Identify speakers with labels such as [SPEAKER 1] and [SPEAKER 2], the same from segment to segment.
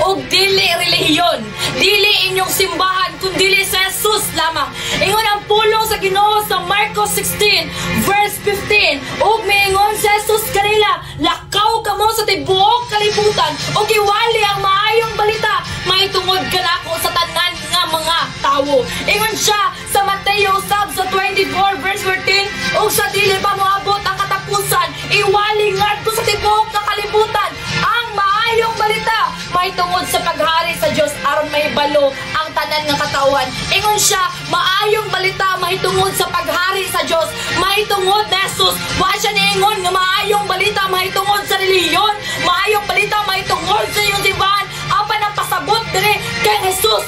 [SPEAKER 1] Ug dili relihiyon, dili inyong simbahan, kun dili sa Jesus lamang. Ingon ang pulong sa Ginoo sa Marcos 16 verse 15, ug miingon si Jesus kanila, "Lakaw kamo sa tibuok kalibutan ug iwali ang maayong balita mahitungod kanako sa tanan nga mga tawo." Ingon siya sa Mateo sab sa 24 verse 14, ug sa dili pa moabot ang katapusan, iwali ngadto sa tibuok nga kalibutan ang maayong balita mahitungod sa paghari sa Dios aron mahibalo ang tanan nga katawhan. Ingon siya, maayong balita mahitungod sa paghari sa Dios, mahitungod ni Jesus. Wa siya niingon nga maayong balita mahitungod sa relihiyon, maayong balita mahitungod sa iyong simbahan. Apan ang pasabot dire kay Jesus.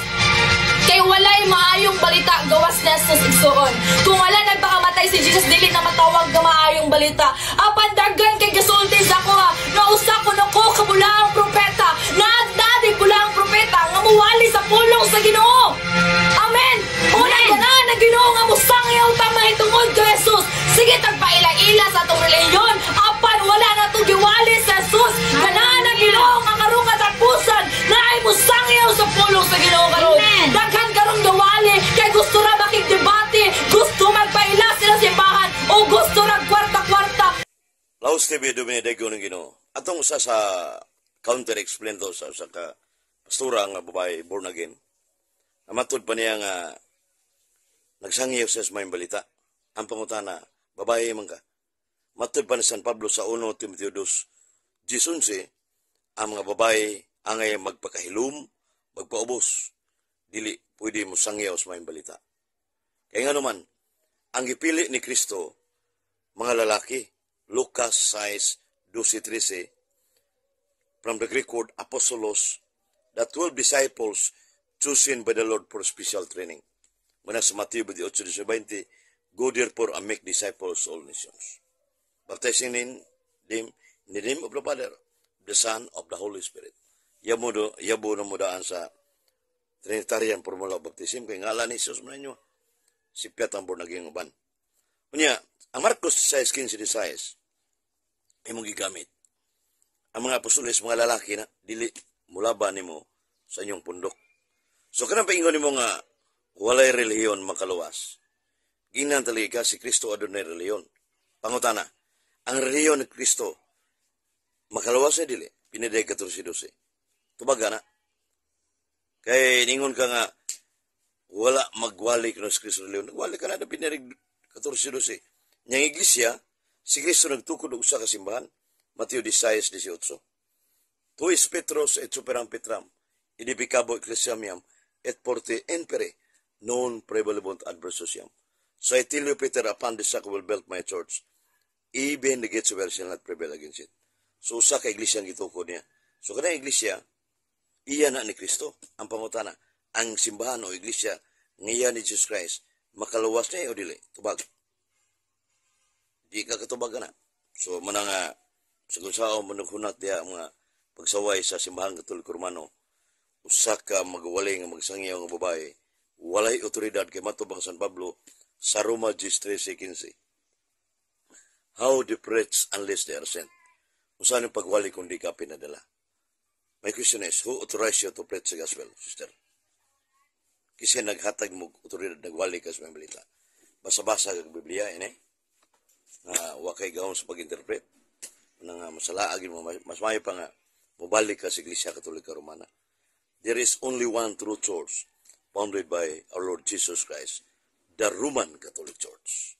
[SPEAKER 1] Kay walay maayong balita gawas ni Jesus, igsuon. Kung wala nagpakamatay si Jesus, dili na matawag nga maayong balita. Apan daghan kay gasulti sa ako ha, nga usa kuno ko ka bulaang propeta, na bulaang propeta nga muwali sa pulong sa Ginoo. Amen. Una na na Ginoo nga musangyaw ta mahitungod kay Jesus. Sige tagpaila-ila sa atong relihiyon, apan wala na to giwali sa Jesus. Ganahan ang Ginoo nga karong katapusan na ay musangyaw sa pulong sa Ginoo karon.
[SPEAKER 2] Amen.
[SPEAKER 1] Daghan karong gawali kay gusto ra makigdebate, gusto magpaila sila simbahan o gusto ra kwarta-kwarta.
[SPEAKER 3] Laos TV, Domine Dego ng Ginoo. Atong usa sa counter explain to sa usa ka pastora nga babae born again. Matud pa niya nga nagsangyaw siya sa maayong balita. Ang pangutana, babae man ka. Matud pa ni San Pablo sa 1 Timoteo 2:11, ang mga babae angay magpakahilom, magpaubos. Dili pwede mo sangyaw sa maayong balita. Kaya nga naman, ang gipili ni Kristo, mga lalaki, Lucas 6, 12-13, from the Greek word apostolos, the 12 disciples chosen by the Lord for special training. Muna sa Mateo 28, 20, "Go therefore and make disciples of all nations, baptizing in them in the name of the Father, the Son, of the Holy Spirit." Yabo, do, yabo na mo daan sa Trinitarian formula of baptism, kay ngalan ni Jesus man ninyo. Si Piat ang born again uban. Unya, ang Marcos 6, 15, 16, imong gigamit. Ang mga apostoles, mga lalaki na, dili mulaba nimo sa inyong pundok. So, kanang paingon nimo nga walay relihiyon makaluwas. Ginan talaga si Kristo adunay relihiyon. Pangutana, ang relihiyon ni Kristo makaluwas ay dili? Piniday 14:12. Tubaga na. Kay ningon ka nga wala magwali kuno si Kristo relihiyon. Nagwali ka na na Piniday 14:12. Niyang iglesia, si Kristo nagtukod og usa ka simbahan. Mateo 16:18. Tu es Petros et superam Petram, edificabo ecclesiam meam, et portae inferi non praevalebunt adversus eam. So I tell you, Peter, upon this rock I will build my church. Even the gates of hell shall not prevail against it. So usa ka iglesia ang gitukod niya. So kanang iglesia, iya na ni Kristo. Ang pangutana, ang simbahan o iglesia nga iya ni Jesus Christ, makaluwas niya o dili? Tubag. Di ka katubag na. So manang nga sa kung sao manunghunat diha ang mga pagsaway sa Simbahang Katoliko Romano, usa ka magwali nga magsangyaw nga babae, walay otoridad kay matubang San Pablo sa Roma 10:13-15. How they preach unless they are sent? Unsa ni pagwali kung di ka pinadala? My question is, who authorized you to preach the gospel, sister? Kasi naghatag mo otoridad nagwali ka sa maayong balita. Basa-basa kag Biblia, ini. Nga wa kay gahom sa pag-interpret. Na nga masalaagin mo, mas mayo pa nga mobalik ka sa Iglesia Katolika Romana. There is only one true church founded by our Lord Jesus Christ, the Roman Catholic Church.